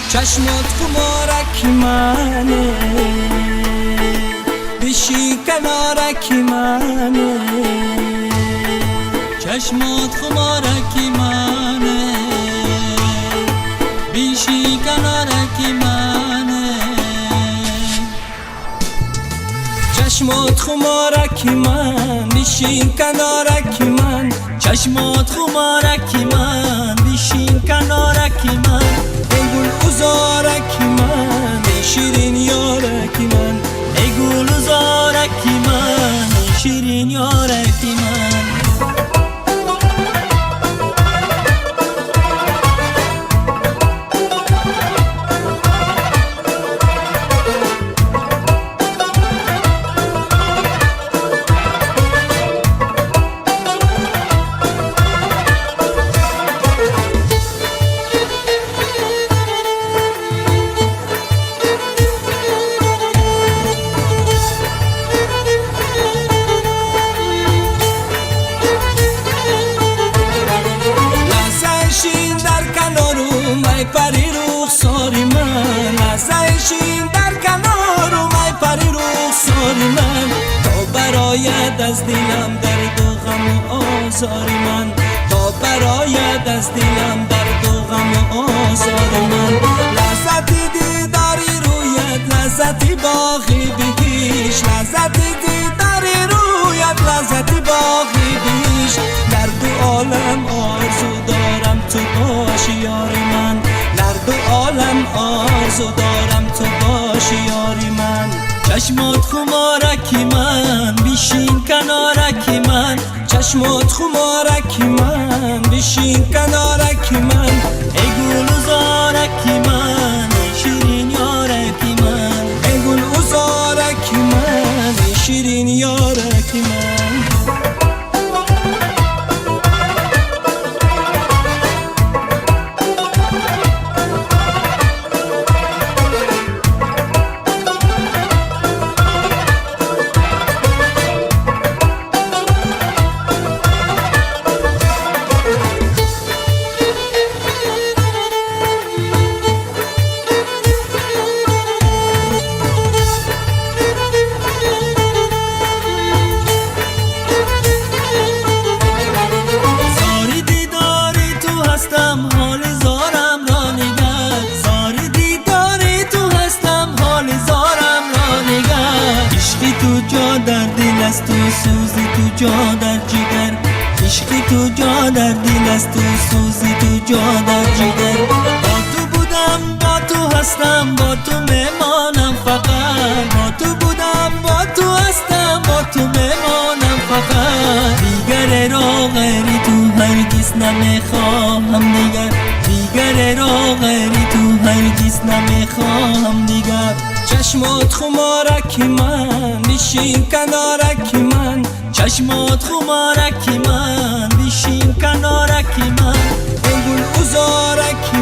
چشمات خمارک منه، بشین کنارک منه. چشمات خمارک منه، بشین کنارک منه. چشمات خمارک من، بشین کنارک من. چشمات خمارک من، بشین کنارک من. ای گل عذارک من، ای شیرین یارک من. ای گل عذارک من، ای شیرین یارک من. پری رخساری من، لحظه شین در کنارم، ای پری رخساری من. تا برایت از دلم درد و غم و آزار من، تا برایت از دلم درد و غم و آزار من. لذت دیداری رویت، لذت باغی بهش. لذت دیداری رویت، لذت باغی بهش. در دو عالم آرزو دارم تو باشی یار من، در دو عالم آرزو دارم تو باشی یاری من. چشمات خمارک من، بشین کنارک من. چشمات خمارک من، بشین کنارک من. ای گل عذارک من، ای شیرین یارک من. ای گل عذارک من، ای شیرین یارک من. حال زارم را نگر، زار دیدار تو هستم، حال زارم را نگر. عشق تو جا در دل است و سوز تو جا در جگر. عشق تو جا در دل است و سوز تو جا در جگر. با تو بودم، با تو هستم، با تو میمانم فقط. با تو بودم، با تو هستم، با تو میمانم فقط. دیگر را غیری تو هرگز نمیخواهم دیگر. دیگر را غیری تو هرگز نمیخواهم دیگر. چشمات خمارک من، بشین کنارک من. چشمات خمارک من، بشین کنارک من. ای گل عذارک